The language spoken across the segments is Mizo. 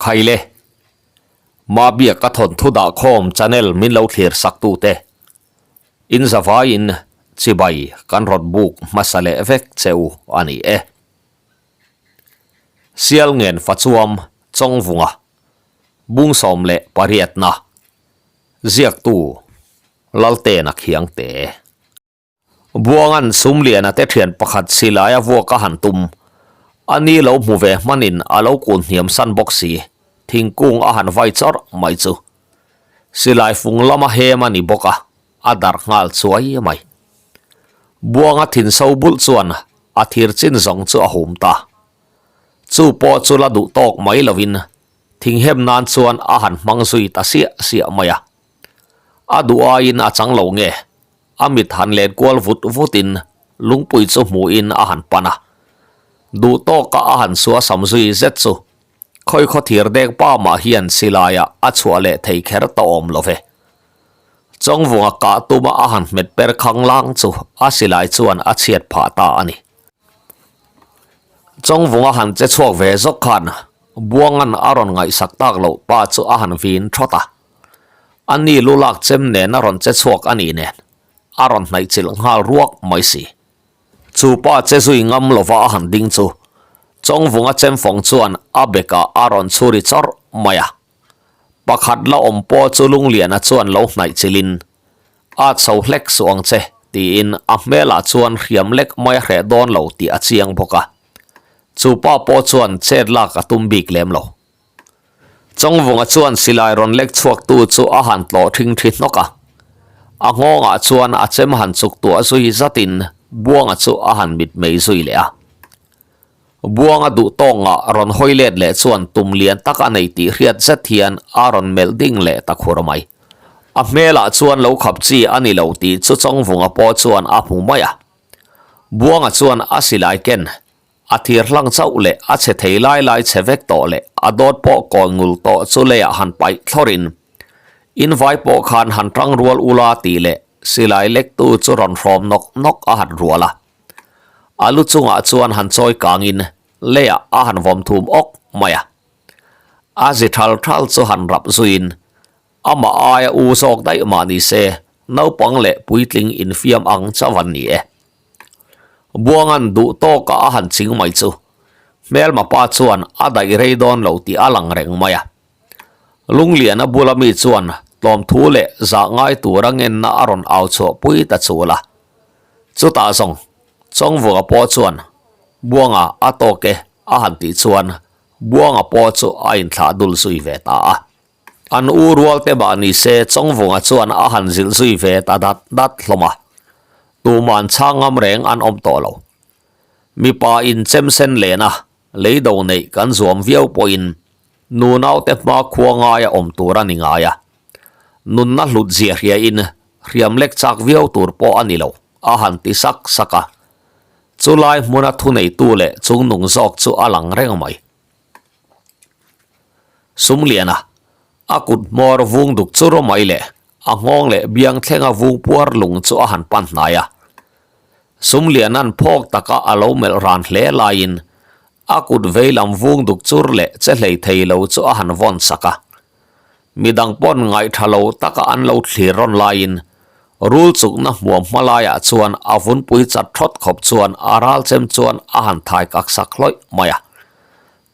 Khaile. Mabiak ka thawnthu dahkhawm channel min lo thlir sak tute. In zavaiin chibai kan rawn buk hmasa leh vek che u a ni e. Sialngen Fachuam Chawngvunga Bungsawm leh pariatna Ziaktu Laltena Khiangte. Buangan Sumliana te thian pakhat silaia vuak a han tum. A ni lo hmu ve hmanin a lo kun hniam san bawk si, thingkung a han vai chawrh mai chu. Silai fung lama hem a ni bawk a, a darh nghal chuai mai. Buanga thin so bulh chuan a thir chin zawng chu a hum ta. Chu pawh chu la duh tawk mai lovin thinghem nan chuan a han hmang zui ta siah siah mai a. A duh aiin a chang lo nge? A mit han len kual vut vutin lungpui chu hmuhin a han pan a. Duh tawka a han suah sam zui zet chu khawi khaw thir deng pa mah hian silaiah a chhuah leh thei kher ta awm lo ve. Chawngvunga kah tuma a han hmet per khang lang chu a silai chuan a chhiat phah ta a ni. Chawngvunga han che chhuak ve zawk khan Buangan a rawn ngaihsak tak loh pa chu a han vin thawt a. A ni lu lak chem nen a rawn che chhuak a nih nen a rawn hnaih chilh nghal ruak mai si. Chu pa che zui ngam lova a han ding chu Chawngvunga chemfawng chuan a bekah a rawn chhuri chawrh mai a. Pakhat la awm pawh chu Lungliana chuan lo hnaih chilhin a chho hlek suh ang che tiin a hmelah chuan hriam lek mai a hreh dawn lo tih a chiang bawk a. Chu pa pawh chuan chet lak a tum bik lem lo. Chawngvunga chuan silai rawn lek chhuaktu chu a han tlawh thing thi hnawk a. A nghawngah chuan a chem han chuk tuah zui zatin Buanga chu a han mitmei zui leh a. Buanga duh tawngah rawn hawi let leh chuan tum lian tak a nei tih hriat zet hian a rawn melh ding leh ta khur mai. A hmelah chuan lo khap chi a ni lo tih chu Chawngvunga pawh chuan a hmu mai a. Buanga chuan a silai ken A thir hlang chauh leh a chhe thei lai lai chhe vek tawh leh a dawt pawh kawi ngul tawh chu leiah han paih thlawrin in vai pawh khan han tang rual ula tih leh silai lektu chu rawn hrawm nawk nawk a han rual a. A lu chungah chuan han chawi kangin leiah a han vawm thum awk mai a. A zi thal thal chu han rap zuiin amah aia u zawk daih mah ni se naupang leh puitling infiam ang chauh an ni e. Buangan duh tawka a han ching mai chu hmelma pa chuan a daih rei dawn lo tih a lang reng mai a. Lungliana bula mi chuan tlawmthu leh zah ngai tura ngenna a rawn au chhuah pui ta chul a. Chutah zawng Chawngvunga pawh chuan Buanga a tawk e a han tih chuan Buanga pawh chu a inthlah dul zui ve ta a. An u rual te mah ni se Chawngvunga chuan a han zilh zui ve ta dat dat hlawm a. Tuman chhang ngam reng an awm tawh lo. Mipa in chem sen len a, lei do neih kan zuam viau pawhin nunau te hma khua ngaia awm tur a ni ngai a. Nunna hlut zia hria in hriam lek chak viau tur pawh a ni lo, a han ti sak sak a. Chulai hmuna thuneitu leh chungnung zawk chu a lang reng mai. Sumliana, a kut hmawr vung duk chu rawmai leh a nghawng leh biang thlenga vung puar lung chu a han pan hnai a. Sumliana'n phawk taka a lo melh ran hle laiin a kut vei lam vung duk chur leh che hlei thei lo chu a han vawn sak a. Midang pawn ngaihtha lo taka an lo thlir rawn laiin rul chukna hmuam hma laiah chuan a vunpui chat thawt khawp chuan a ral chem chuan a han thai kak sak hlawih mai a.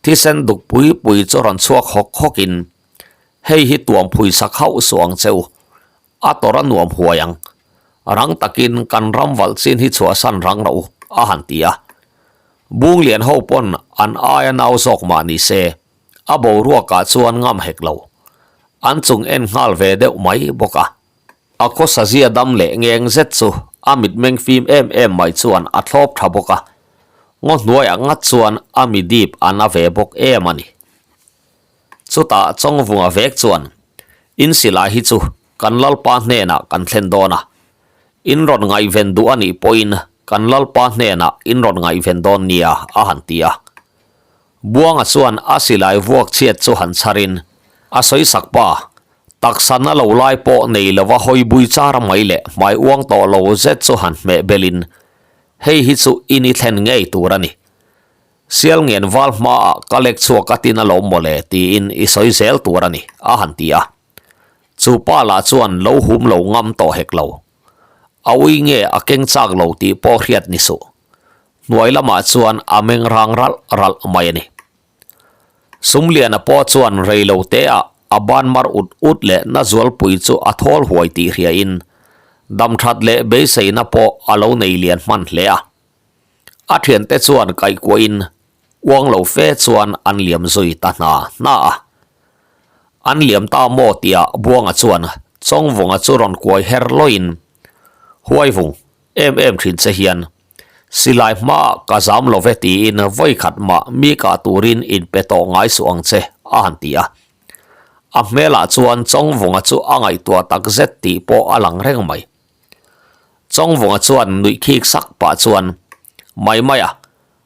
Thisen duk pui pui chu rawn chhuak hawk hawkin, Hei hi tuam phui sak hauh suh ang che u, a tawrh a nuam huai ang. Rang takin kan ram valh chin hi chhuahsan rang rawh u, a han ti a. Bunglian ho pawn an aia nau zawk mah ni se, a boruakah chuan ngam hek lo. An chung en nghal ve deuh mai bawk a. A khawsa zia dam leh ngeng zet chu a mitmeng fim em em mai chuan a thlawp tha bawk a, ngaw hnuaiah ngat chuan a mi dip a na ve bawk em a ni. Chutah Chawngvunga vek chuan, In silai hi chu kan Lalpa hnenah kan thlen dawn a, in rawn ngaihven duh a nih pawhin kan Lalpa hnenah in rawn ngaihven dawn nia a han ti a. Buanga chuan a silai vuak chhiat chu han chharin a sawi sak pa, taksa na lo lai pawh nei lova hawi bui char mai leh hmai uang tawh lo zet chu han hmeh belin, Hei hi chu in i thlen ngei tur a ni. Sialngen val hmaah ka lek chhuak a tin alawm mawle tiin i sawi zel tur a ni, a han ti a. Chu pa lah chuan lo hum lo ngam tawh hek lo. A ui nge a keng chak lo tih pawh hriat ni suh. Hnuai lamah chuan a meng rang ralh ralh mai a ni. Sumliana pawh chuan rei lo te ah a ban mar ut ut leh na zualpui chu a thawl huai tih hriain damthat leh beiseina pawh a lo nei lian hman hle a. A thiante chuan kaihkuahin uang lo fe chuan an liam zui ta hna hna a. An liam ta maw tihah Buanga chuan Chawngvunga chu rawn kuai her lawin Huaivung em em thin che hian silai hmaah ka zam lo ve tiin vawi khat mah mi kah turin inpe tawh ngai suh ang che a han ti a. A hmelah chuan Chawngvunga chu a ngaihtuah takzet tih pawh a lang reng mai. Chawngvunga chuan nuih khik sak pah chuan, Mai mai a,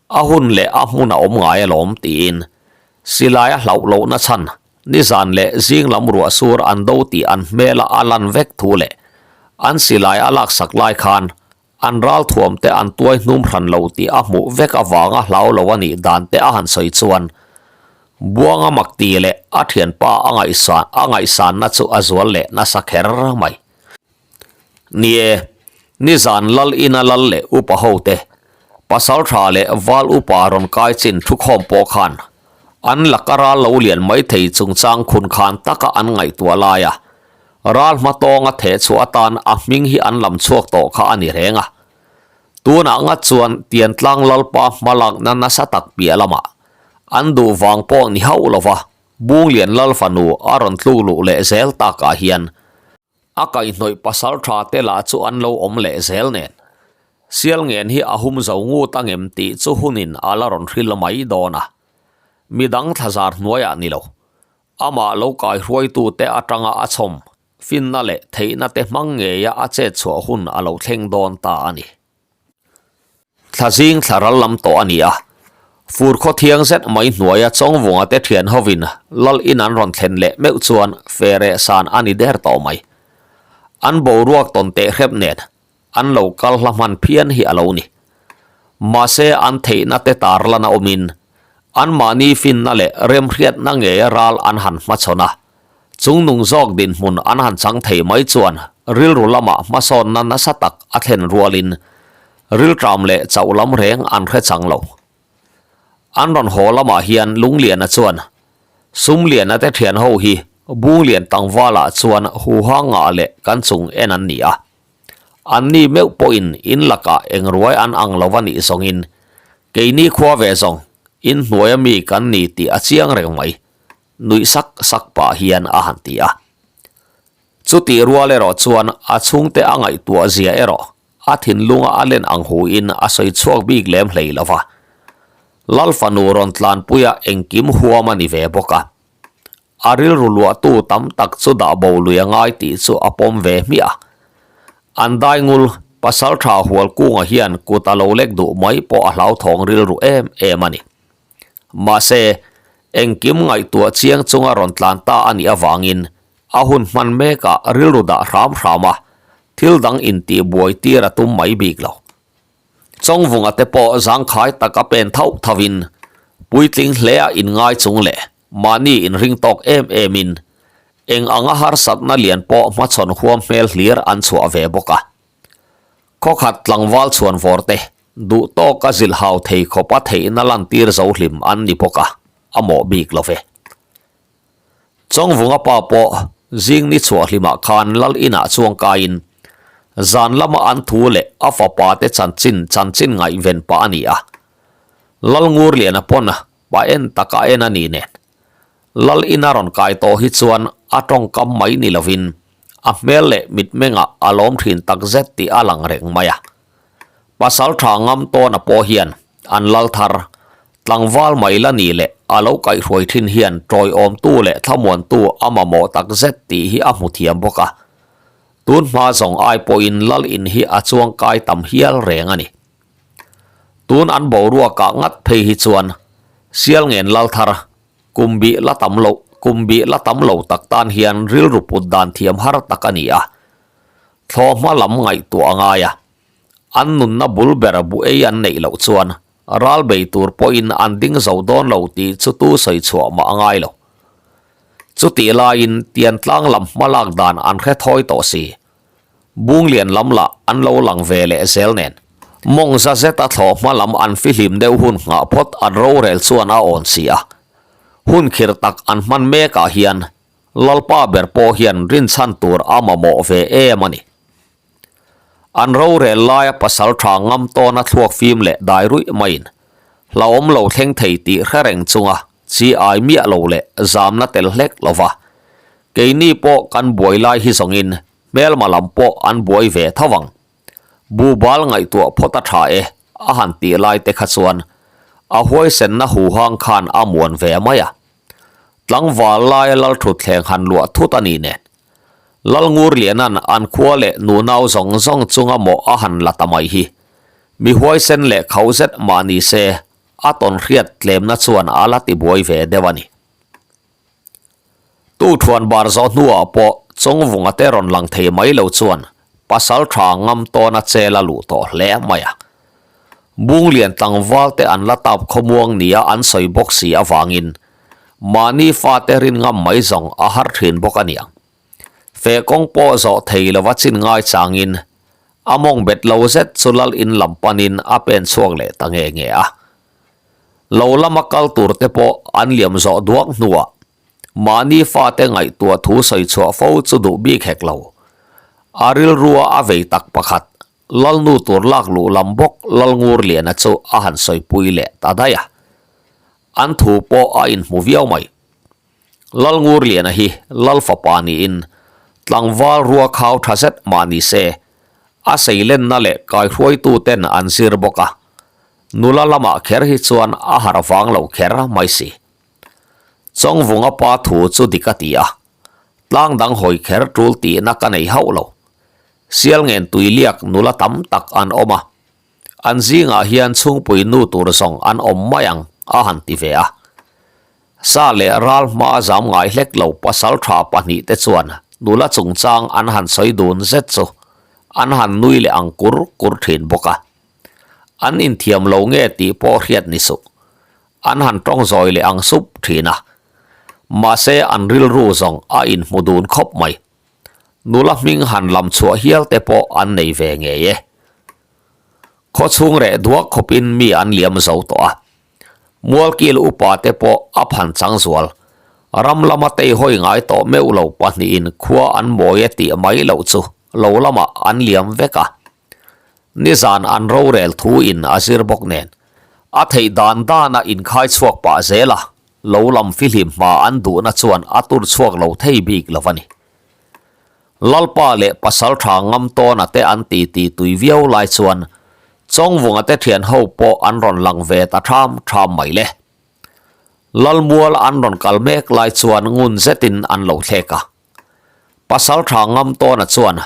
a hun leh a hmun a awm ngai alawm tiin silai a hlauh lohna chhan nizan leh zing lam ruah sur an do tih an hmela a lan vek thu leh an silai a laksak lai khan an ral thuam te an tuai hnum hran lo tih a hmuh vek avanga hlau lo a nih dan te a han sawi chuan Buanga makti leh a thianpa a ngaihsan a ngaihsanna chu a zual leh nasa kher mai. Ni e, nizan lal ina lal leh upa ho te, pasal tha leh val upa rawn kai chin thukhawm pawh khan an laka ral lo lian mai thei chungchang khun khan taka an ngaihtuah lai a, ral hma tawnga theh chhuah atan a hming hi an lam chhuak tawh kha a ni reng a. Tunah ngat chuan Tiantlang Lalpa hmalakna nasa tak piah lamah an duh vang pawh ni hauh lova Bunglian Lal fanu a rawn tluk luh leh zel takah hian A kaihhnawih pasal tha te lah chu an lo awm leh zel nen. Sialngen hi a hum zo ngut angem tih chu hunin a la rawn hril mai dawn a. Midang thlazar hnuaiah ni lo. Amah lo kaihruaitu te atanga a chhawm, finna leh theihna te hmang ngeia a chet chhuah hun a lo thleng dawn ta a ni. Thla zing thla ral lam tawh a ni a, fur khaw thiang zet mai hnuaia Chawngvunga te thian hovin lal in an rawn thlen leh meuh chuan fe reh san a ni der tawh mai. An boruak tawn teh hrep nen an lo kal hla hman phian hi a lo ni. Mahse an theihna te tar lan a awmin anmahni finna leh remhriatna ngeia ral an han hmachhawn a, Chungnung zawk dinhmun an han chang thei mai chuan rilru lamah hmasawnna nasa tak a thlen rualin rilṭam leh chauh lam reng an hre chang lo. An rawn haw lamah hian Lungliana chuan Sumliana te thian ho hi Bunglian tlangvalah chuan huha ngah leh kan chung en an ni a. Anni meuh pawhin in lakah eng ruai an ang lo a nih zawngin keini khua ve zawng in hnuaia mi kan ni tih a chiang reng mai. Nuih sak sak pah hian a han ti a. Chutih rual erawh chuan a chhungte a ngaihtuah zia erawh a thinlunga a len ang huin a sawi chhuak bik lem hlei lo va. Lal fanu rawn tlanpuia engkim huam a ni ve bawk a. A rilru luahtu tam tak chu dah bo lui a ngai tih chu a pawm ve hmiah a. An daingul pasaltha Hualkunga hian kut a lo lek duh mai pawh a hlauthawng rilru em em a ni. Mahse, engkim ngaihtuah chiang chunga rawn tlan ta a nih avangin a hun hman mekah rilru dah hram hram a, thil dang intih buai tir a tum mai bik lo. Chawngvunga te pawh zangkhai taka pen thauh thauhin puitling hlea inngai chung leh mahni inring tawk em emin eng anga harsatna lian pawh hmachhawn huam hmel hlir an chhuah ve bawk a. Khawkhat tlangval chhuan vawr te duh tawk a zilh hau thei khawp a theihna lantir zo hlim an ni bawk a, a mawh bik lo ve. Chawngvunga pa pawh zing ni chhuah hlimah khan lal inah chuang kaiin zan lama an thu leh a fapa te chanchin chanchin ngaihven pah a ni a. Lal Ngurliana pawn pa en taka en a ni nen Lal ina rawn kai tawh hi chuan a tawngkam mai ni lovin a hmel leh mitmengah a lawm thin takzet tih a lang reng mai a. Pasal tha ngam tawna pawh hian an lal thar, tlangval mai la ni leh a lo kaihhruai thin hian tawiawmtu leh thlamuantu a mamawh takzet tih hi a hmu thiam bawk a. Tun hma zawng ai pawhin lal in hi a chuang kai tam hial reng a ni. Tun an boruakah ngat phei hi chuan Sialngen lal thar Kum bih la tam loh, kum bih la tam lo tak tan hian rilru put dan thiam har tak a ni a. Thlawhhma lam ngaihtuah a ngai a. An nunna bul ber bu ei an neih loh chuan Ral bei tur pawhin an ding zo dawn lo tih chu tu sawi chhuah mah a ngai lo. Chutih laiin Tiantlang lam hma lak dan an hre thawi tawh si. Bunglian lam lah an lo lang ve leh zel nen. Mawng za zeta thlawh hma lam an fihlim deuh hun nghah phawt an rorel chuan a awn si a. Hun khir tak an hman mekah hian Lalpa ber pawh hian rinchhan tur a mamawh ve em a ni. An rorel laia pasal tha ngam tawna thluak fim leh dai ruih maiin hlauhawm lo thleng thei tih hre reng chunga chi ai miah lo leh zamna tel hlek lo va, keini pawh kan buai lai hi zawngin hmelma lam pawh an buai ve tho vang. Bubal ngaihtuah phawt a tha e a han tih lai te kha chuan a huaisenna huhang khan a muan ve mai a. Tlangval laia lalthutthleng han luah thut a nih nen Lalngurliana'n an khua leh nunau zawng zawng chunga mawh a han la ta mai hi mi huaisen leh khauh zet mah ni se a tawn hriat tlemna chuan a la tibuai ve deuh a ni. Tu thuan bar zawh hnuah pawh Chawngvunga te rawn lang thei mai lo chuan pasal tha ngam tawna chel a luh tawh hle mai a. Bunglian tlangval te an la tap khawmuang nia an sawi bawk si avangin mahni fate rin ngam mai zawng a har thin bawk a niang. Feh kawng pawh zawh thei lova chin ngai changin a mawng bet lo zet chu lal in lam panin a pen chhuak leh ta nge nge a. Lo lama kal tur te pawh an liam zawh duak hnuah mahni fate ngaihtuah thu sawi chhuah fo chu duh bik hek lo. A rilrua a vei tak pakhat Lalnu tur lak luh lam bawk Lalngurliana chu a han sawipui leh ta daih a. An thu pawh a inhmu viau mai. Lalngurliana hi Lal fapa niin tlangval rua khau tha zet mah ni se, a seilenna leh kaihruaituten an zir bawk a. Nula lamah kher hi chuan a harh vang lo kher mai si. Chawngvunga pa thu chu dik a ti a, tlang dang hawi kher tul tihna ka nei hauh lo. Sialngen tuiliak nula tam tak an awm a, an zingah hian chhungpui nu tur zawng an awm mai ang a han ti ve a. Sa leh ral hma zam ngai hlek lo pasal tha pahnihte chuan nula chungchang an han sawi dun zet chu an han nui leh ang kur kur thin bawk a. An inthiam lo nge tih pawh hriat ni suh. An han tawng zawi leh ang sup thin a. Mahse an rilru zawng a inhmu dun khawp mai. Nula hming han lam chhuah hial te pawh an nei ve ngei e. Khaw chhung reh duak khawpin mi an liam zo tawh a. Mualkil upa te pawh a phan chang zual. Ram lama tei hawi ngai tawh meuh lo pahnihin khua an mawi e tih mai loh chu lo lamah an liam vek a. Nizan an rorel thu in a zir bawk nen a theih dan dana inkhai chhuak pah zel a, lo lam fihlim hma an duhna chuan a tur chhuak lo thei bik lo a ni. Lalpa leh Pasaltha Ngamtawna te an titi tui viau lai chuan Chawngvunga te thian ho pawh an rawn lang ve ta tham tham mai le. Lalmual an rawn kal mek lai chuan ngun zetin an lo thlek a. Pasaltha Ngamtawna chuan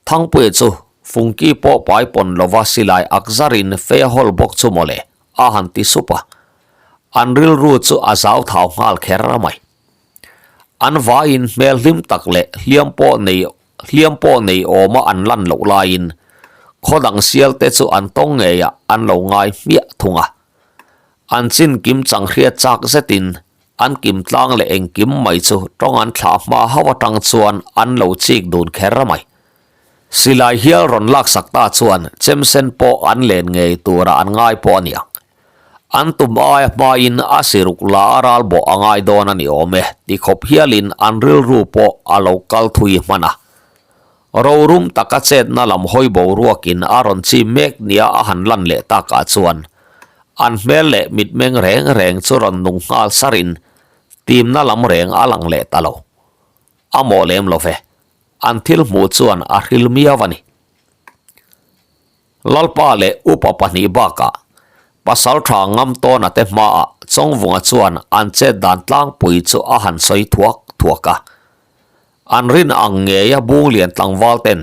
Thangpuia chu Fungki pawh pai pawn lova silai ak zarin fe hawl bawk chu mawle a han ti sup a. An rilru chu a zau thau nghal kher mai. An vaiin hmel hlim tak leh hliam pawh nei hliam pawh nei awma an lan loh laiin khaw dang sial te chu an tawng ngeiah an lo ngai hmiah thung a. An chin kim chang hriat chak zetin An kim tlang leh engkim mai chu tawng an thlah hma hauh atang chuan an lo chik dun kher mai. Silai hial rawn laksak ta chuan chemsen pawh an len ngei tura an ngai pawh a niang. An tum aia hmain a siruk la a ral bawh a ngai dawn a ni awm e ti khawp hialin an rilru pawh a lo kal thui hman a. Rorum taka chetna lam hawi boruakin a rawn chim mek nia a han lan leh takah chuan an hmel leh mitmeng reng reng chu rawn nung nghal sarin timna lam reng a lang leh ta lo. A mawh lem lo ve. An thil hmuh chuan a hril miau a ni. Lalpa leh upa pahnih bakah Pasaltha Ngamtawna te hmaah Chawngvunga chuan an chet dan tlangpui chu a han sawi thuak thuak a. An rin ang ngeia Bunglian tlangval ten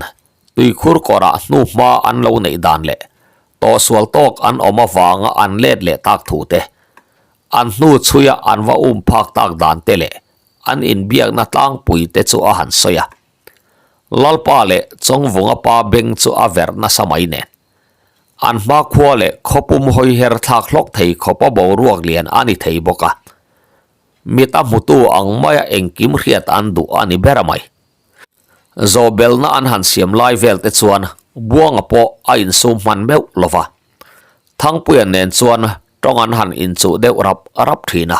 tuikhur kawrah hnuhma an lo neih dan leh tawhsual tawk an awm avanga an let leh tak thu te, an hnu chhuia an va um phak tak dan te leh an inbiakna tlangpui te chu a han sawi a. Lalpa leh Chawngvunga pa beng chu a verh nasa mai nen. An hmakhua leh khawpum hawiher thlak hlawk thei khawpa boruak lian a ni thei bawk a. Mit a hmutu ang maia engkim hriat an duh a ni ber mai. Zawhbelhna an han siam lai vel te chuan Buanga pawh a insum hman meuh lo va. Thangpuia nen chuan tawng an han inchuh deuh rap rap thin a.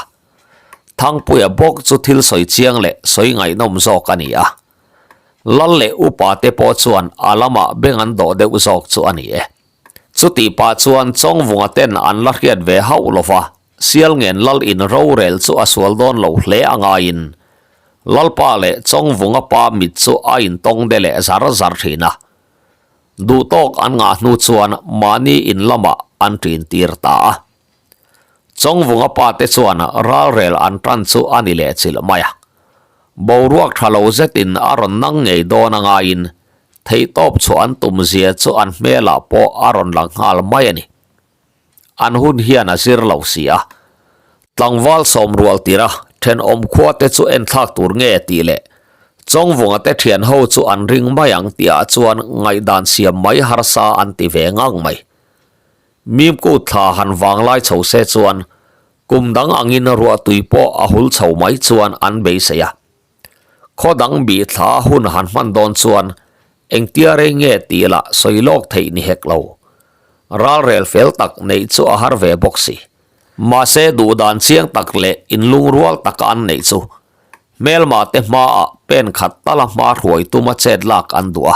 Thangpuia bawk chu thil sawi chiang leh sawi ngaihnawm zawk a ni a. Lal leh upa te pawh chuan a lamah beng an dawh deuh zawk chu a ni e. Chutih pah chuan Chawngvunga ten an la hriat ve hauh lo va, Sialngen lal in rorel chu a sual dawn lo hle a ngaiin Lalpa leh Chawngvunga pa mit chu a intawng de leh zar zar thin a. Duhtawk an ngah hnu chuan mahni in lamah an ṭin tir ta a. Chawngvunga pa te chuan ralrel an tan chu a ni leh chilh mai a. Boruak tha lo zetin a rawn nang ngei dawn a ngaiin theihtawp chhuah an tum zia chu an hmelah pawh a rawn lang nghal mai a ni. An hun hian a zir lo si a. Tlangval sawmrual tira thenawm khua te chu enthlak tur nge tih leh Chawngvunga te thian ho chu an ring mai ang tihah chuan ngaihdan siam mai harsa an ti ve ngang mai. Mimku thla han vang lai chho se chuan kum dang angin ruahtui pawh a hul chho mai chuan an beisei a. Khaw dang bih thla hun han hman dawn chuan engtia rei nge tih lah sawi lawk theih ni hek lo. Ralrel fel tak neih chu a har ve bawk si. Mahse duhdan chiang tak leh inlungrual taka an neih chu hmelma te hmaah pen khat tala hma hruai tuma chet lak an duh a.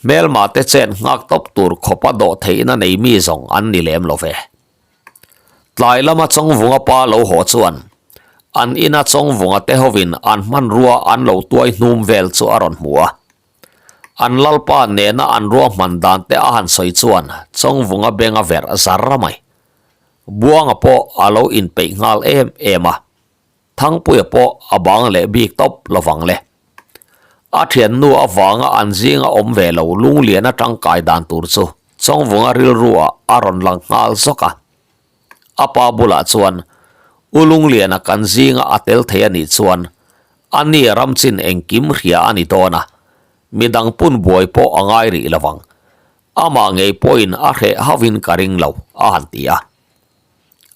Hmelma te chen nghak tawp tur khawpa dawh theihna nei mi zawng an ni lem lo ve. Tlai lama Chawngvunga pa lo haw chuan an ina Chawngvunga te hovin an hmanrua an lo tuai hnum vel chu a rawn hmu a. An lalpa nena an ruahman dan te a han sawi chuan Chawngvunga beng a verh zar mai. Buanga pawh a lo inpeih nghal em em a. Thangpuia pawh a bang leh bik tawp lovang le. A thiannu avanga an zinga awm ve lo Lungliana tangkai dan tur chu Chawngvunga rilruah a rawn lang nghal zawk a. A pa bulah chuan U Lungliana kan zinga a tel thei a nih chuan a ni ramchin engkim hria a ni dawn a, midang pun buai pawh a ngai rih lovang. Amah ngei pawhin a hreh hauhin ka ring lo, a han ti a.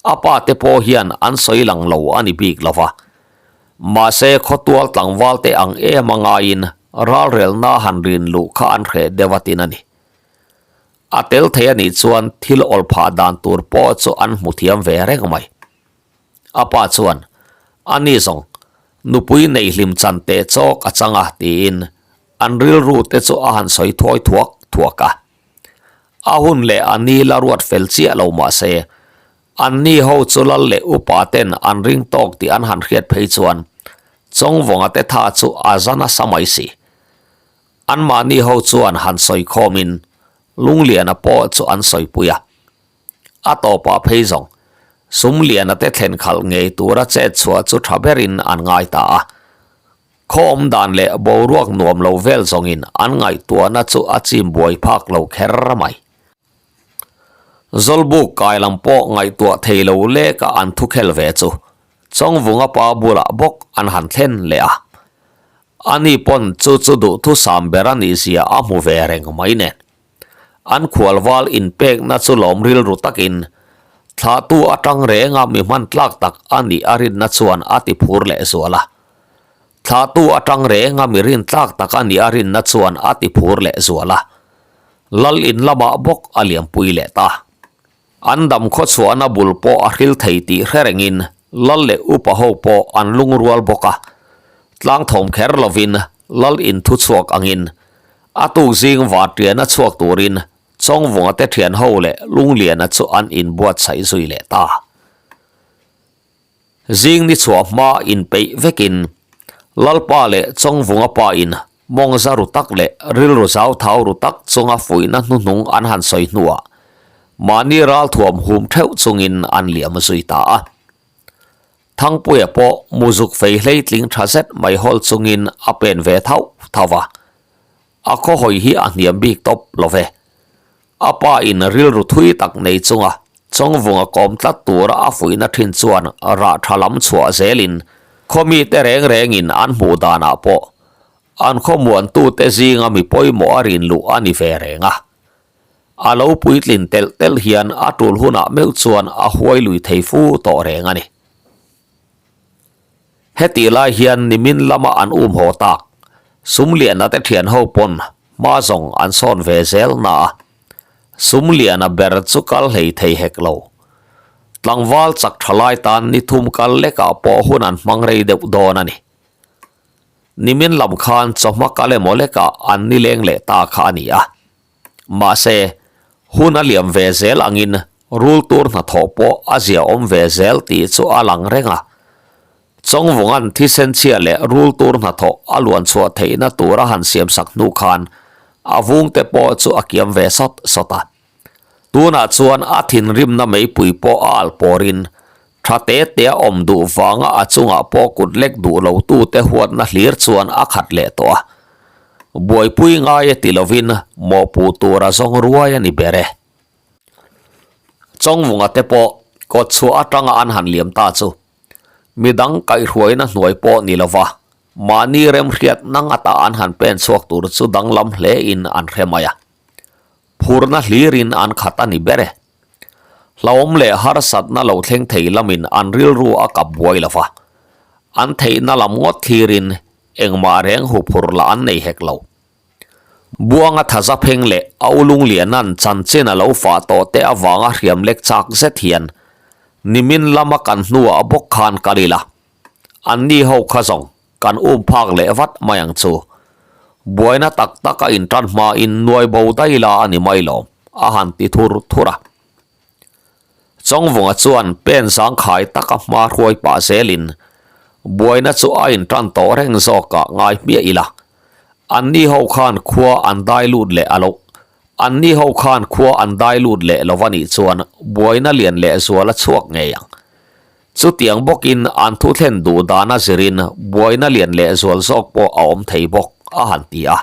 A pa te pawh hian an sawi lang lo a ni bik lo va. Mahse khawtual tlangval te ang em a ngaiin ralrelna han rin luh kha an hreh deuh a tin a ni. A tel thei a nih chuan thil awl phah dan tur pawh chu an hmu thiam ve reng mai. A pa chuan, A ni zawng, nupui neih hlim chan teh chawk a chang a tiin an rilru te chu a han sawi thuai thuak thuak a. A hun leh a ni la ruat fel chiah lo mah se, an ni ho chu lal leh upa ten an ring tawk tih an han hriat phei chuan Chawngvawnga te tha chu a za nasa mai si. Anmahni ho chuan han sawi khawmin Lungliana pawh chu an sawipui a. A tawpah phei zawng Sumliana te thlen khalh ngei tura chet chhuah chu tha berin an ngai ta a. Khaw awm dan leh boruak nuam lo vel zawngin an ngaihtuahna chu a chim buai phak lo kher mai. Zawlbuk kai lam pawh ngaihtuah thei lo leka an thu khel ve chu Chawngvunga pa bulah bawk an han thlen leh a. Ani pawn chu chu duhthusam ber a nihzia a hmu ve reng mai nen. An khualval inpekna chu lawm rilru takin thlahtu atang renga mi hman tlak tak a nih a rinna chuan a ti phur leh zual a. Thlahtu atang renga mi rin tlak tak a nih a rinna chuan a ti phur leh zual a. Lal in lamah bawk a liampui leh ta. An dam khawchhuahna bul pawh a hril thei tih hre rengin lal leh upa ho pawh an lungrual bawk a. Tlangthawm kher lovin lal in thuchhuak angin A tuk zing Vartiana chhuak turin Chawngvunga te thian ho leh Lungliana chu an inbuatsaih zui leh ta. Zing ni chhuah hma inpeih vekin Lalpa leh Chawngvunga pa in mawngza ru tak leh rilru zau thau ru tak chunga fuihna hnuhnung an han sawi hnuah mahni ralthuam hum theuh chungin an liam zui ta a. Thangpuia pawh muzuk fei hleitling tha zet mai hawl chungin a pen ve thauh thauh a. A khawhawi hi a hniam bik tawp lo ve. A pa in rilru thui tak nei chunga Chawngvunga kawm tlat tura a fuihna thin chuan rah tha lam chhuah zelin khaw mite reng rengin an hmuh danah pawh an khawmuantute zinga mi pawimawh a rin luh a ni ve reng a. A lo puitlin telh telh hian a tul hunah meuh chuan a huai lui thei fu tawh reng a ni. Hetih lai hian nimin lama an um haw tak, Sumliana te thian ho pawn hma zawng an sawn ve zel na a, Sumliana ber chu kal hlei thei hek lo. Tlangval chak tha lai tan ni thum kal lekah pawh hun an hmang rei deuh dawn a ni. Nimin lam khan chawhma kal emaw lekah an nileng leh ta kha a ni a. Mahse, hun a liam ve zel angin rul tur hnathawh pawh a ziaawm ve zel tih chu a lang reng a. Chawngvunga'n thisen chhia leh rul tur hnathawh a luan chhuah theihna tura han siamsak hnu khan a vungte pawh chu a kiam ve sawt sawt a. Tunah chuan a thinrimna meipui pawh a alh pawrin tha te tea awm duh vanga a chungah pawh kut lek duh lo tute huatna hlir chuan a khat leh tawh a. Buaipui ngai e ti lovin mawhpuh tur a zawng ruai a ni ber e. Chawngvunga te pawh kawtchhuah atanga an han liam ta chu midang kaihhruaina hnuai pawh ni lova mahni remhriat nang ata an han pen chhuak tur chu danglam hle in an hre mai a. Phurna hlirin an khat a ni ber e. Hlauhawm leh harsatna lo thleng thei lamin an rilru a kap buai lo va. An theihna lam ngawt thlirin engmah reng huphurh lah an nei hek lo. Buanga thaza pheng leh a ulungliana'n chanchin a lo fah tawh te avanga hriam lek chak zet hian nimin lama kan hnuah bawk khan kal ila. Anni ho kha zawng Kan um phak leh vat mai ang chu. Buaina tak tak a intan hmain nuai bo daih la a ni mai lo, a han ti thur thur a. Chawngvunga chuan pen zangkhai taka hma hruai pah zelin buaina chu a intan tawh reng zawkah ngai hmiah ila. Anni ho khan khua an dai lut leh a loh. Anni ho khan khua an dai lut leh lo a nih chuan buaina lian leh zual a chhuak ngei ang. Chutiang bawkin an thu thlen duh dana zirin buaina lian leh zual zawk pawh a awm thei bawk, a han ti a.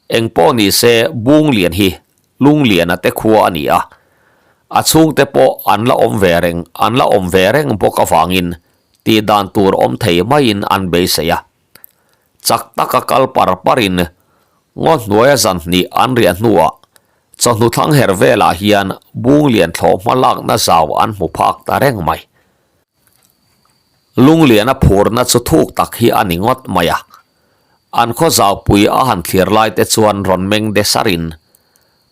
Eng pawh ni se bung lian hi lung liana te khua a ni a, a chhungte pawh an la awm ve reng an la awm ve reng bawk avangin tih dan tur awm thei maiin an beisei a. Chak taka kal par parin ngaw hnuaia zan hnih an riah hnuah Chawhnu thlang her velah hian bung lian thlawh hma lakna zau an hmu phak ta reng mai. Lungliana phurna chu thuk tak hi a ni ngawt mai a. An khaw zaupui a han thlir lai te chuan rawn meng de sarin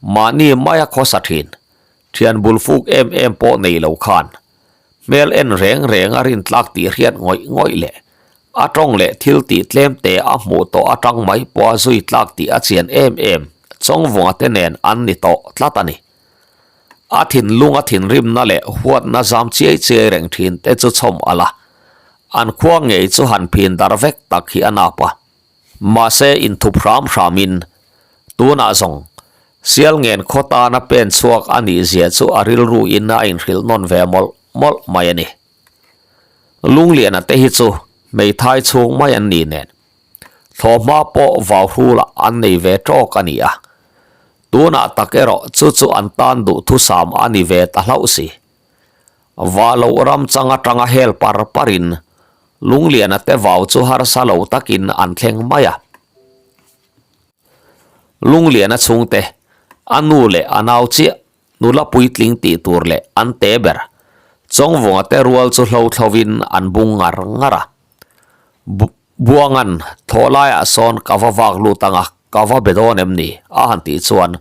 mahni maia khawsa thin, thian bul fuk em em pawh nei lo khan hmel en reng reng a rintlak tih hriat ngawih ngawih leh A tawng leh thil tih tlem te a hmuh tawh atang mai pawh a zui tlak tih a chian em em Chawngvunga te nen an ni tawh tlat a ni. A thinlung a thinrimna leh huatna zam chiai chiai reng thin te chu chhawm a la. An khua ngei chu han phin dar vek tak hi a nap a. Mahse inthup hram hramin tunah zawng Sialngen khaw tana pen chhuak a nih zia chu a rilru in a inhrilh nawn ve mawlh mawlh mai a ni. Lungliana te hi chu hmeithai chhung mai an ni nen thlawhhma pawh vau hrulah an nei ve tawk a ni a, tunah tak erawh chu chu an tan duh thusam a ni ve ta hlauh si. Vah loh ram chang atanga hel par parin Lungliana te vau chu harsa lo takin an thleng mai a. Lungliana chhungte, a nu leh a nau chiah Nula puitling tih tur leh an te ber. Chawngvunga te rual chu hlo thlovin an bung ngar ngar a. Buangan, Thaw laiah sawn ka va vak lut ang a, ka va be dawn em ni? a han tih chuan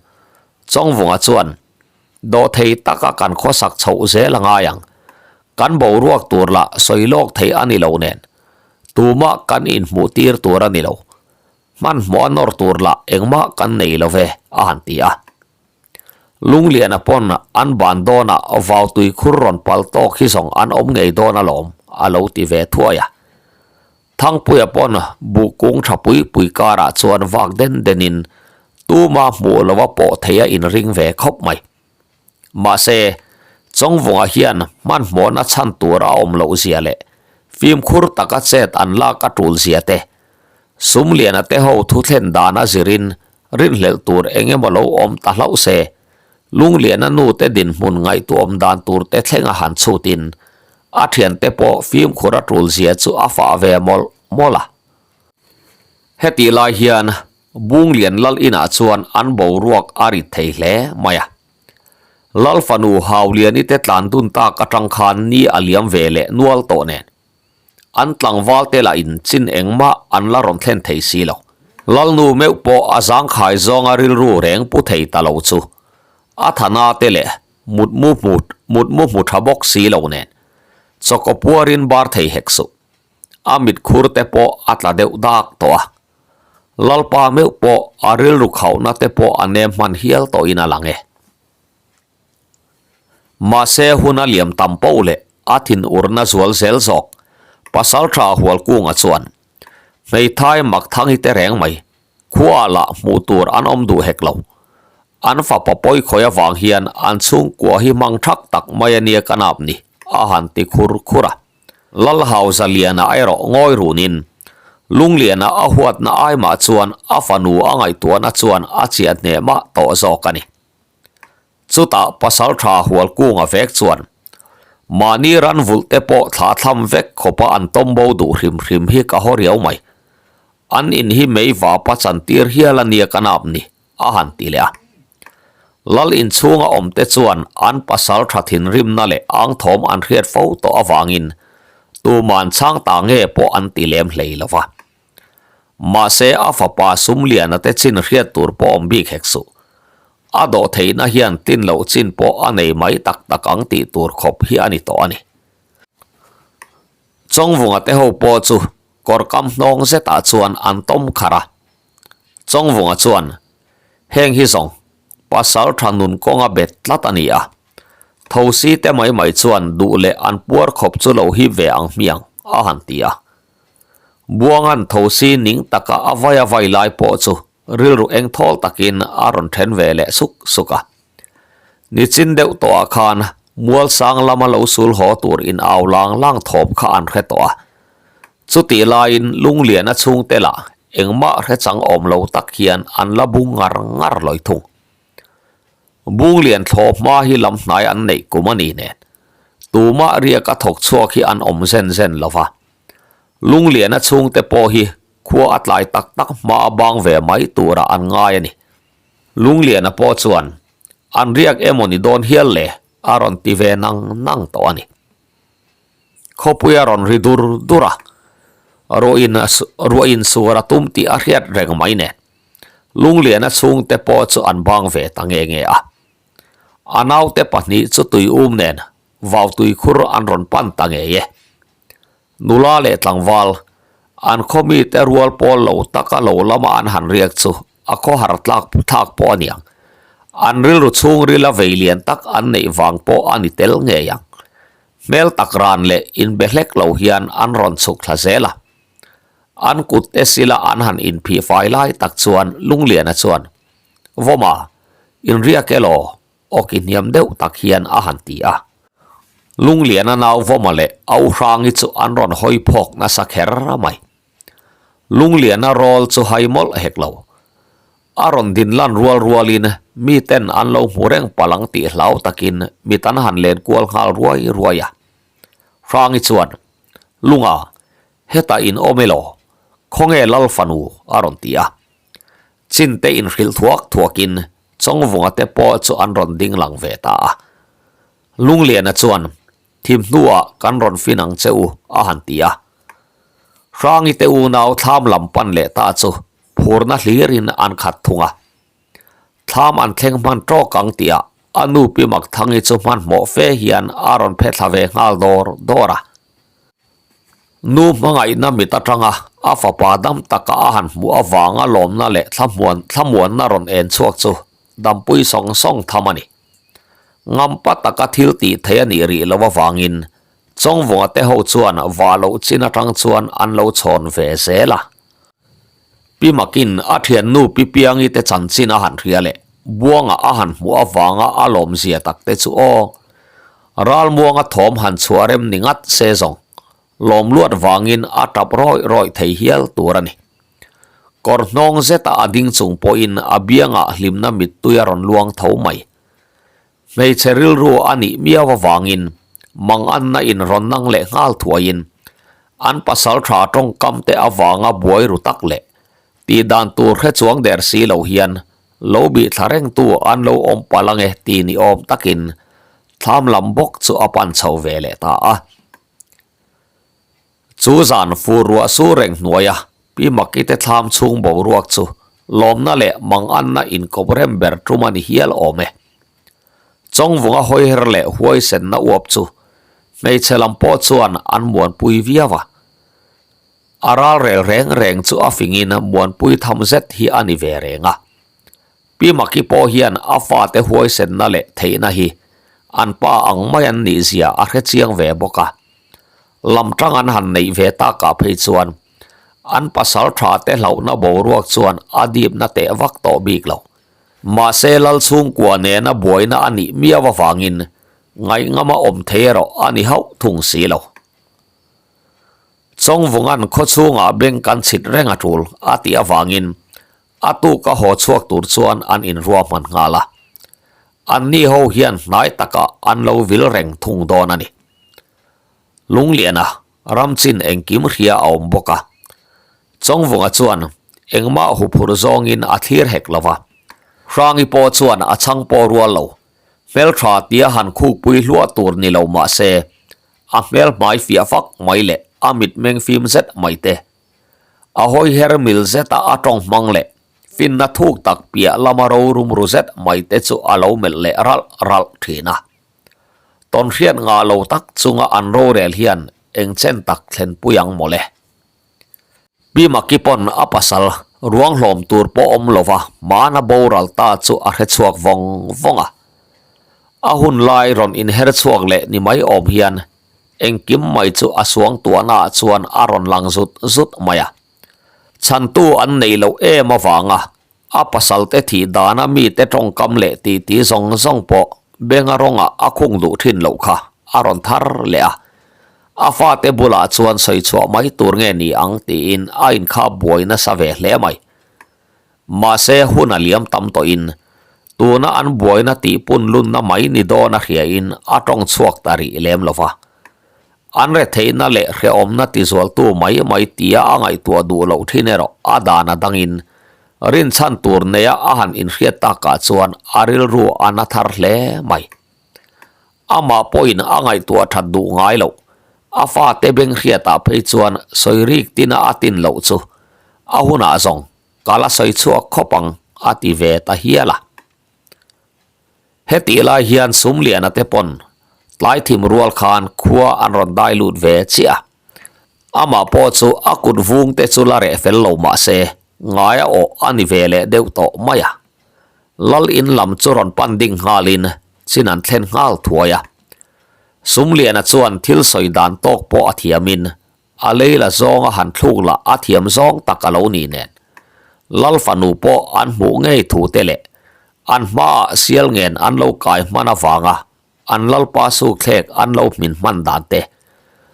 Chawngvunga chuan, Dawhthei taka kan khawsak chhoh zel a ngai ang. Kan boruak tur lah sawi lawk thei a ni lo nen. Tumah kan inhmuh tir tur a ni lo. Hmanhmawh a nawr tur lah engmah kan nei lo ve, a han ti a. Lungliana pawn an ban dawnah vau tui khur rawn pal tawk hi zawng an awm ngei dawn alawm, a lo ti ve thuai a. Thangpuia pawn buh kung tha pui pui karah chuan vak den denin tuma hmuh lova pawh thei a inring ve khawp mai. Mahse, Chawngvunga hian hmanhmawhna chhan tur a awm loh zia leh fimkhur taka chet an lak a tul zia te, Sumliana te ho thuthlen dana zirin Rinhlelh tur eng emaw lo awm ta hlauh se, Lungliana nu te dinhmun ngaihtuahawm dan tur te thleng a han chhutin a thiante pawh fimkhur a tul zia chu a fah ve mawlh mawlh a. Hetih lai hian Bunglian lal inah chuan an boruak a rit thei hle mai a. Lal fanu Hauliani te tlan dun tak atang khan ni a liam ve leh nual tawh nen. An tlangval te lah in chin engmah an la rawn thlen thei si lo. Lalnu meuh pawh a zangkhai zawnga rilru reng pu thei ta lo chu a thana te leh mutmu hmu mutmu hmu tha bawk si lo nen chawkaw puarin bar thei hek suh. A mit khur te pawh a tla deuh dak tawh a. Lalpa meuh pawh a rilru khauhna te pawh a nem hman hial tawhin a lang e. Mahse hun a liam tam poh leh a thinurna zual zel zawk Pasaltha Hualkunga chuan hmeithai Makthangite reng mai khuaah lah hmuh tur an awm duh hek lo. An fapa pawi khawi avang hian an chhungkua hi hmang thak tak mai a nia ka nap ni a han ti khur khur a. Lalhauza Liana erawh ngawi runin Lungliana a huatna ai mah chuan a fanu a ngaihtuahna chuan a chiah hneh mah tawh zawk a ni. Chutah Pasaltha Hualkunga vek chuan mahni ran vulh te pawh thlah thlam vek khawpa an tawm bo duh hrim hrim hi ka haw riau mai. An in hi mei vapa chantir hial a nia ka nap ni, a han ti leh a. Lal inchhunga awm te chuan an pasaltha thinrimna leh angthawm an hriat fo tawh avangin tuman chhang ta nge pawh an ti lem hlei lo va. Mahse a fapa Sumliana te chin hriat tur pawh awm bik hek suh. A dawh theihna hian tin loh chin pawh a nei mai tak tak ang tih tur khawp hi a ni tawh a ni. Chawngvunga te ho pawh chu kawr kam hnawng zetah chuan an tawm kharh a. Chawngvunga chuan, Heng hi zawng, pasal tha nun kawnga bet tlat a ni a. Thosi te mai mai chuan duh leh an puar khawp chu lo hip ve ang hmiang, a han ti a. Buangan thosi ning taka a vai a vai lai pawh chu rilru eng thawl takin a rawn then ve leh suk suk a. Nichin deuh tawhah khan Mualsang lama lo sul haw tur in au lang lang thawm kha an hre tawh a. Chutih laiin Lungliana chhungte lah engmah hre chang awm lo tak hian an la bung ngar ngar lawi thung. Bunglian thlawh hma hi lam hnai an neih kum a ni nen tumah riaka thawk chhuak hi an awm zen zen lo va. Lungliana chhungte pawh hi khua a tlai tak tak hma a bang ve mai turah an ngai a ni. Lungliana pawh chuan an riak emaw ni dawn hial le a rawn ti ve nang nang tawh a ni. Khawpui a rawn ri dur dur a, ruahin ruahin suar a tum tih a hriat reng mai nen Lungliana chhungte pawh chu an bang ve ta nge nge a. A naute pahnih chu tui um nen vau tui khur an rawn pan ta ngei e. Nula leh tlangval, an khaw mite rual pawl lo taka lo lama an han riak chu a khawhar tlak thlak pawh a niang. An rilru chhungrila vei lian tak an neih vang pawh a ni tel ngei ang. Hmel tak ran leh inbe hlek lo hian an rawn chhuk thla zel a. An kut te sila an han inphih fai lai tak chuan Lungliana chuan, Vawma, inriak elaw? Awki hniam deuh tak hian a han ti a. Lungliana nau Vawma leh a u Hrangi chu an rawn hawi phawk nasa kher mai. Lungliana rawl chu hai mawlh hek lo. A rawn din lan rual rualin miten an lo hmu reng palang tih hlau takin mit an han len kual nghal ruai ruai a. Hrangi chuan, Lunga, hetah in awm elaw? Khawnge Lal fanu? a rawn ti a. Chinte inhrilh thuak thuakin Chawngvunga te pawh chu an rawn ding lang ve ta a. Lungliana chuan, Thim hnuah kan rawn fin ang che u, a han ti a. Hrangi te unau thlam lam pan leh ta chu phurna hlirin an khat thung a. Thlam an thleng hman tawk ang tihah a nu Pi Makthangi chu hmanhmawh fe hian a rawn phe thla ve nghal dawr dawr a. Nu hmangaihna mit atanga a fapa dam taka a han hmuh avanga lawmna leh thlamuan thlamuanna rawn en chhuak chu dampui sawng sawng tham a ni. Ngampa taka thil tih theih a nih rih loh avangin Chawngvunga te ho chuan vah loh chin atang chuan an lo chhawn ve zel a. Pi Makin a thiannu Pi Piangi te chanchin a han hria leh Buanga a han hmuh avanga a lawmzia tak te chu aw. Ralmuanga thawm han chhuah rem ni ngat se zawng lawm luat vangin a tap rawih rawih thei hial tur a ni. Kawr hnawng zeta a ding chung pawhin a biangah hlimna mittui a rawn luang tho mai. Hmeichhe rilru a nih miau avangin manganna in rawn nang leh nghal thuaiin an pasal tha tawngkam te avanga buai ru tak leh. Tih dan tur hre chuang der si lo hian lo bih thla rengtu an lo awm palh ange ti ni awm takin thlam lam bawk chu a pan chho ve leh ta a. Chu zan fur ruah sur reng hnuaia Pi Maki te thlam chhung boruak chu lawmna leh manganna inkawp rem ber tum a ni hial awm e. Chawngvunga hawiher leh huaisenna uap chu hmeichhe lam pawh chuan an muanpui viau a. A ral rel reng reng chu a fingin muanpui tham zet hi a ni ve reng a. Pi Maki pawh hian a fate huaisenna leh theihna hi an pa ang mai an nih zia a hre chiang ve bawk a. Lam tang an han neih ve takah phei chuan an pasal tha te hlauhna boruak chuan a dipna teh vak tawh bik lo. Mahse Lalchhungkua nena buaina a nih miau avangin ngaihngama awm thei erawh a ni hauh thung si lo. Chawngvunga'n khawchhungah beng kan chhit reng a tul a tih avangin a tuka haw chhuak tur chuan an inruahman nghal a. Anni ho hian hnai takah an lo vil reng thung dawn a ni. Lungliana ramchin engkim hria a awm bawk a. Chawngvunga chuan engmah huphurh zawngin a thlir hek lo va. Hrangi pawh chuan a chhang pawh rual lo. Hmeltha tia han khukpui hluah tur ni lo mah se, a hmel hmai fiah fak mai leh a mitmeng fim zet mai te. A hawi her mil zeta a tawng hmang leh finna thuk tak piah lama rorum ru zet mai te chu a lo melh leh ralh ralh thin a. Tawnhriat ngah lo tak chunga an rorel hian eng chen tak thlenpui ang mawle. Pi Maki pawn a pasal ruang hlawm tur pawh awm lova hmana boral ta chu a hre chhuak vawng vawng a. A hun lai rawn inher chhuak leh ni mai awm hian engkim mai chu a suang tuahnaah chuan a rawn lang zut zut mai a. Chhantu an nei loh em avanga A pasalte thih dana mite tawngkam leh titi zawng zawng pawh benga rawngah a khung duh thin loh kha a rawn thar leh a. A fate bulah chuan sawi chhuah mai tur nge ni ang tiin a inkhap buai nasa ve hle mai. Mahse hun a liam tam tawhin tuna an buaina tih pun lunna mai ni dawn a hriain a tawng chhuak ta rih lem lo va. An retheihna leh hrehawmna tizualtu mai mai tia a ngaihtuah duh loh thin erawh a dan a dangin rinchhan tur neia a han inhriat takah chuan a rilru a na thar hle mai. Amah pawhin a ngaihtuah that duh ngai loh. A fate beng hriatah phei chuan sawi rik tina a tin loh chu a hunah zawng ka la sawi chhuak khawp ang a ti ve ta hial a. Hetih lai hian Sumliana te pawn tlai thim rual khan khua an rawn dai lut ve chiah a. Amah pawh chu a kut vung te chu la reh fel lo mah se ngai a awh a ni ve leh deuh tawh mai a. Lal in lam chu rawn pan ding nghalin chin an thlen nghal thuai a. Sumliana chuan thil sawi dan tawk pawh a thiamin A lei la zawnga han thluk lah a thiam zawng tak a lo ni nen. Lal fanu pawh an hmuh ngei thu te leh an hmaah sial ngen an lo kai hman avanga an lalpa sukthlek an lo hmin hman dan te,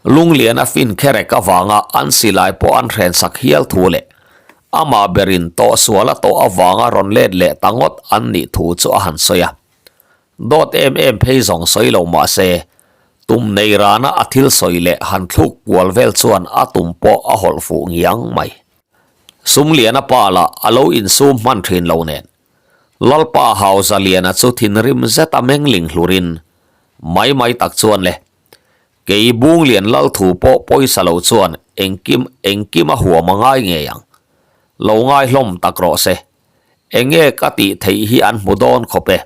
lunglian a fin kherek avanga an silai pawh an hrensak hial thu leh amah berin tawhsual a tawh avanga rawn let leh ta ngawt an nih thu chu a han sawi a. Dawt em em phei zawng sawi lo mah se, tum nei rana a thil sawi leh han thluk kual vel chuan a tum pawh a hawlh fuh ngiang mai. Sumliana pa lah a lo insum hman thin lo nen, Lalpa Hauzaliana chu thinrim zeta mengling hlurin mai mai tak chuan le, Kei Bunglian lal thu pawh pawisa lo chuan engkim engkim a huam a ngai ngei ang. Lo ngai hlawm tak rawh se. Enge ka tih theih hi an hmu dawn khawp e.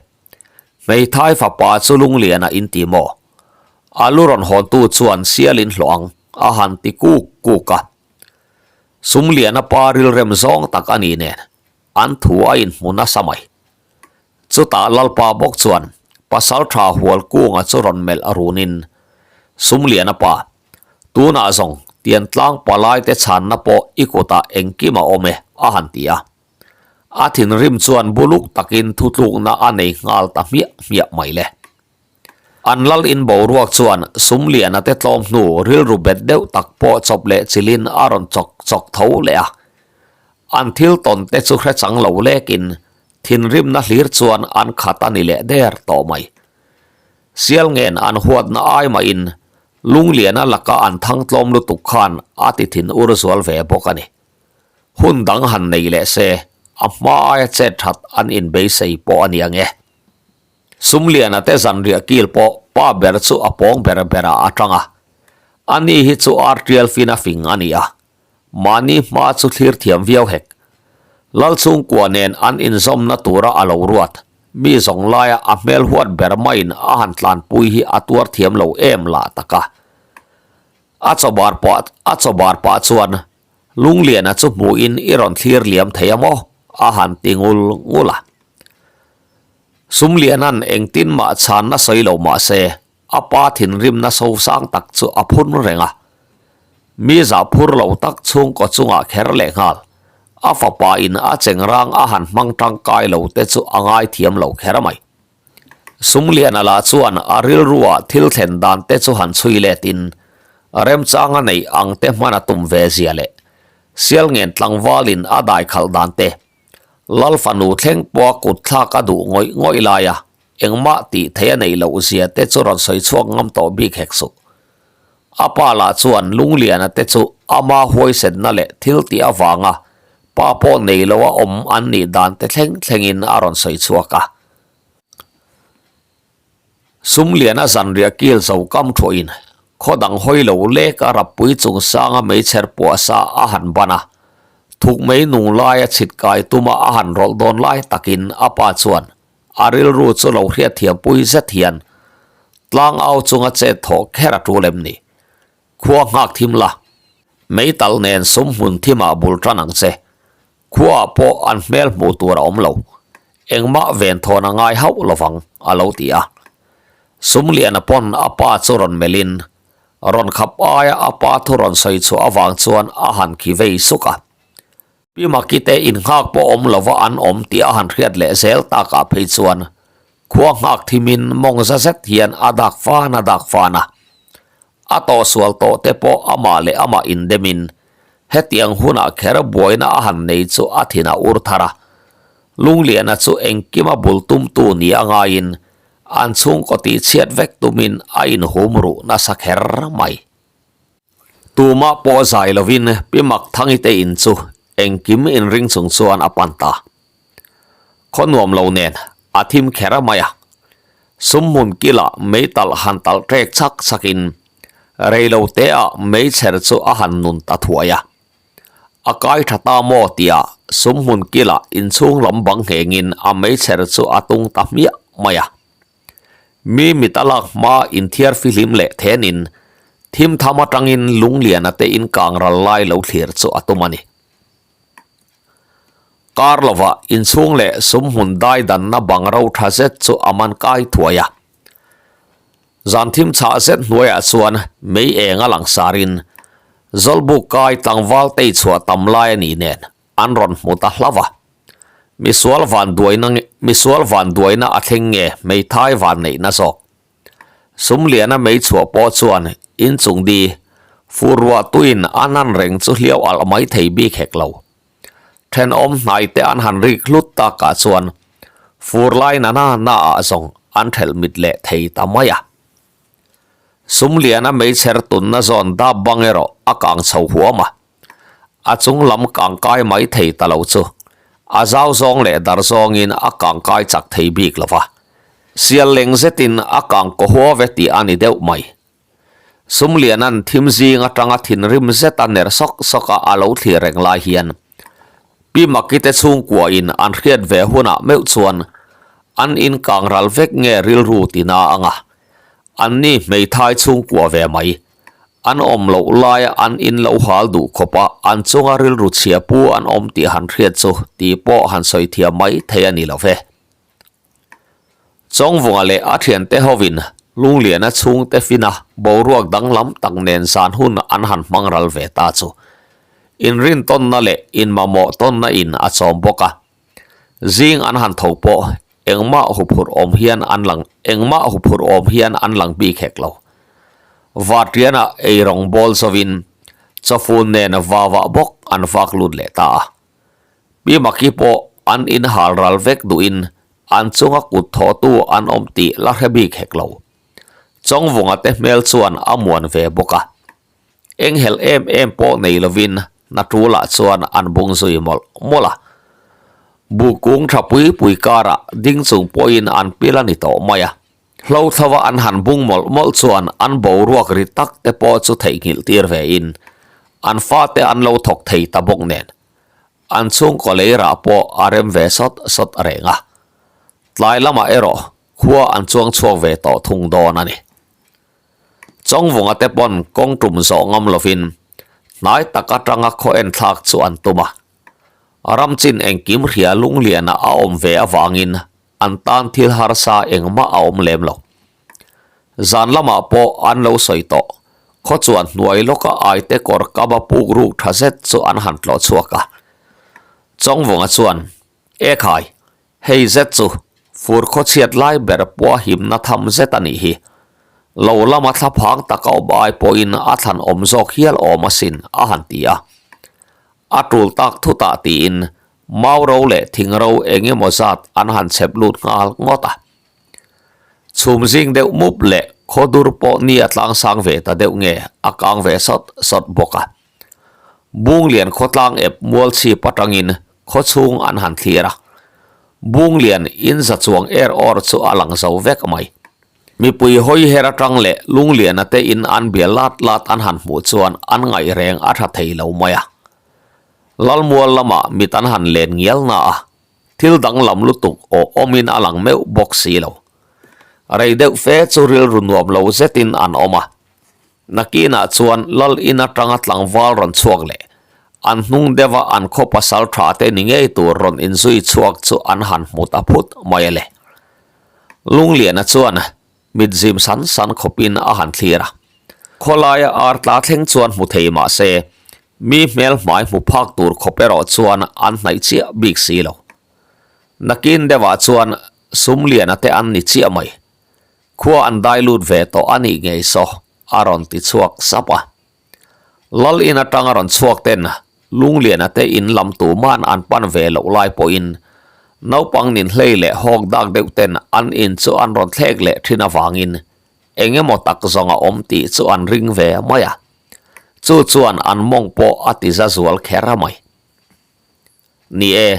Hmeithai fapa chu Lungliana in ti maw? A lu rawn hawntu chuan sial in hlawh ang a han ti kuk kuk a. Sumliana pa rilrem zawng tak a ni nen an thu a inhmu nasa mai. Chutah Lalpa bawk chuan Pasaltha Hualkunga chu rawn melh a runin, Sumliana pa, tunah zawng Tiantlang palaite chhanna pawh i kutah engkim a awm e a han ti a. A thinrim chuan buluk takin thutlukna a nei nghal ta hmiah hmiah mai le. An lal in boruak chuan Sumliana te tlawm hnu rilru bet deuh tak pawh chawp leh chilhin a rawn chawk chawk tho leh a. An thil tawn te chu hre chang lo lekin thinrimna hlir chuan an khat a ni leh der tawh mai. Sialngen an huatna ai mahin Lungliana laka an thang tlawm lutuk khan a ti thin ur zual ve bawk a ni. Hun dang han nei leh se, a hma aia chet that an inbeisei pawh a ni ang e. Sumliana te zanriah kil pawh pa ber chu a pawng ber berah a tang a. Ani hi chu ar tial fin a fing a ni a. Mahni hma chu thlir thiam viau hek. Lalchhungkua nen an inzawmna tura a lo ruat. Mi zawng laia a hmel huat ber maiin a han tlanpui hi a tuar thiam lo em lah tak a. A chawbar pah a chawbar pah chuan Lungliana chu hmuhin i rawn thlir liam thei a maw? a han ti ngul ngul a. Sumliana'n engtin mah chhanna sawi lo mah se a pa thinrimna sosang tak chu a phun reng a. Mi zah phur lo tak chhungkaw chungah kher leh nghal. A fapa in a chengrang a han hmang tangkai lo te chu a ngaithiam lo kher mai. Sumliana lah chuan a rilruah thil thlen dan te chu han chhui let in remchang a neih ang te hman a tum ve zia leh Sialngen tlangval in a dai khalh dan te Lal fanu thleng pawha kut thlak a duh ngawih ngawih lai a engmah tih theih a neih loh zia te chu rawn sawi chhuak ngam tawh bik hek suh. A pa lah chuan Lungliana te chu ama huaisenna leh thil tih avanga pa pawh nei loa awm an nih dan te thleng thlengin a rawn sawi chhuak a. Sumliana zanriah kil zo kam thuahin khaw dang hawi lo lek a rappui chung sanga meichher puahsa a han ban a, thuk mei nung laia chhit kai tuma a han rawlh dawn lai takin a pa chuan a rilru chu lo hriatthiampui zet hian tlang au chunga chet thawh kher a tul em ni? Khua nghak thim la, meital nen sum hmun thimah bul tan ang che. Khuaah pawh an hmel hmuh tur a awm lo. Engmah ven thawn a ngai hauh lovang, a lo ti a. Sumliana pawn a pa chu rawn melhin, rawn khap aia a pa thu rawn sawi chhuah avang chuan a han khi vei suk a. Pi Maki te innghak pawh awm lova an awm tih a han hriat leh zel takah phei chuan khua nghak thimin mawng za zet hian a dak fan a dak fan a. A tawhsual tawh te pawh amah leh amah indemin hetiang hunah kher buaina a han nei chu a thin a ur thar a. Lungliana chu engkima bul tumtu ni a ngaiin an chhungkaw tihchhiat vek tumin a inhum ruh nasa kher mai. Tumah pawh zai lovin Pi Makthangi te in chu engkim inring chung chuan a pan ta. Khaw nuam lo nen a thim kher mai a, sum hmun kilah mei talh han talh ṭek chak chakin rei lo teah meichher chu a han nun ta thuai a. A kai ṭha ta maw tia sum hmun kilah inchhung lam bang nghengin a meichher chu a tung ta hmiah mai a. Mi mit a lak hma inthiar fihlim leh thenin thim tham atangin Lungliana te in kang ral lai lo thlir chu a tum a ni. Kar lovah inchhung leh sum hmun dai danna bang ro tha zet chu a man kai thuai a. Zan thim chhah zet hnuaiah chuan mei eng a lang sarin Zawlbuk kai tlangval tei chhuah tam lai a nih nen an rawn hmu ta hlauh a. Misual van duaina nge misual van duaina a thleng nge hmeithai van neihna zawk. Sumliana mei chhuah pawh chuan inchung di fur ruah tuin a nan reng chu hliau alh mai thei bik hek lo. Thenawm hnai te an han rik hlut takah chuan fur lai na na na ah zawng an thelh mit leh thei ta mai a. Sumliana meichher tunna zawn dap bang erawh a kang chho huam a. A chung lam kang kai mai thei ta lo chu a zau zawng leh dar zawngin a kang kai chak thei bik lo va. Sial leng zetin a kang kaw hua ve tih a ni deuh mai. Sumliana'n thim zing atanga thinrim zeta ner sawk sawka a lo thlir reng lai hian Pi Maki te chhungkuain an hriat ve hunah meuh chuan an in kang ral vek nge rilru tina anga anni hmeithai chhungkua ve mai. An awm loh laia an in lo hal duh khawp a, an chunga rilru chhia pu an awm tih han hriat chu tih pawh han sawi thiam mai thei a ni lo ve. Chawngvunga leh a thiante hovin Lungliana chhungte fina boruak danglam tak nen zan hun an han hmang ral ve ta chu inrintawnna leh inmamawh tawnna in a chawm bawk a. Zing an han tho pawh Engmah huphurh awm hian an lang engmah huphurh awm hian an lang bik hek lo. Vatriana ei rawng bawl zovin chawfun nen vavah bawk an vak lut leh ta a. Pi Maki pawh an in hal ral vek duhin an chunga kut thawhtu an awm tih la hre bik hek lo. Chawngvunga te hmel chuan a muan ve bawk a. Enghelh em em pawh nei lovin. hna ṭulah chuan an bung zui mawlh mawlh a. Buh kung ṭha pui pui karah ding chung pawhin an pil a ni tawh mai a. Hlo thlova an han bung mawlh mawlh chuan an boruak ri tak te pawh chu theihnghilh tir ve in an fate an lo thawk thei ta bawk nen an chhungkaw lei rah pawh a rem ve sawt sawt reng a. Tlai lamah erawh khua an chuang chhuak ve tawh thung dawn a ni. Chawngvunga te pawn kawng tum zawh ngam lovin hnai tak atanga khaw en thlak chu an tum a. Ram chin engkim hria lungliana a awm ve avangin an tan thil harsa engmah a awm lem lo. Zan lamah pawh an lo sawi tawh, khaw chuan hnuai lawka aite kawr kama puk ruk tha zet chu an han tlawh chhuak a. Chawngvunga chuan, Ekhai, Hei zet chu fur khawchhiat lai ber pawh a himna tham zet a nih hi. Lo lama thlaphang taka awm ai pawhin a thlan awm zawk hial awm asin a han ti a. A tul tak thutah tiin mau ro leh thing ro eng emaw zat an han chhep lut nghal ngawt a. Chhum zing deuh mup leh khaw dur pawh ni a tlangsang ve ta deuh nge a kang ve sawt sawt bawk a. Bunglian khawtlang ep mualchhip atangin khawchhung an han thlir a, Bunglian in za chuang er awr chu a lang zo vek mai. Mipui hawi her atang leh Lungliana te in an bia lat lat an han hmuh chuan an ngaih reng a tha thei lo mai a. Lalmual lamah mit an han len ngial na a, thil danglam lutuk aw awmin a lang meuh bawk si lo. Rei deuh fe chu rilru nuam lo zetin an awm a. Nakinah chuan Lal in atanga tlangval rawn chhuak leh an hnung deuha an khaw pasal tha te ni ngei tur rawn inzui chhuak chu an han hmu ta phut mai a le. Lungliana chuan mit zim san san khawpin a han thlir a. Khawlaia ar tla thleng chuan hmu thei mah se mi hmel hmai hmu phak tur khawp erawh chuan an hnaih chiah bik si lo. Nakin deuhah chuan Sumliana te an ni chiah mai. Khua an dai lut ve tawh a nih ngei saw, a rawn ti chhuak sap a. Lal in atang a rawn chhuak ten Lungliana te in lam tuman an pan ve loh lai pawhin naupang nin hlei leh hawk dak deuh ten an in chu an rawn thlek leh thin avangin eng emaw tak zawng a awm tih chu an ring ve mai a. Chu chuan an mawng pawh a ti za zual kher a mai. Ni e,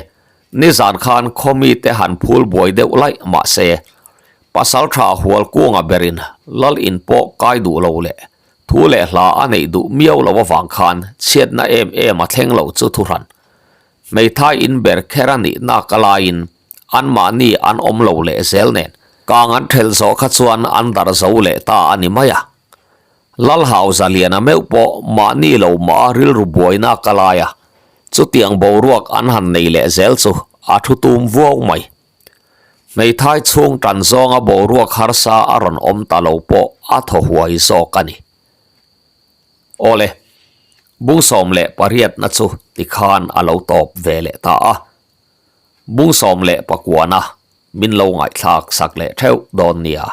nizan khan khawmi te han phul buai deuh laih mah se, Pasaltha Hualkunga berin Lal in pawh kai duh lo leh thu leh hla a neih duh miau lo avang khan chhiatna em em a thleng lo chu thuhran. Hmeithai in ber kher a nih nak a laiin anmahni an awm lo leh zel nen kang an thelh zawh kha chuan an darh zo leh ta a ni mai a. Lalhau Zaliana meuh pawh mahni lo mah a rilru buaina ka lai a, chutiang boruak an han nei leh zel chu a thu tum vuau mai. Hmeithai chhung tan zawnga boruak harsa a rawn awm ta lo pawh a thaw huai zawk a ni. Awle, Bungsawm leh pariatna chu tikhan a lo tawp ve leh ta a. Bungsawm leh pakuana min lo ngaihthlak sak leh theuh dawn nia.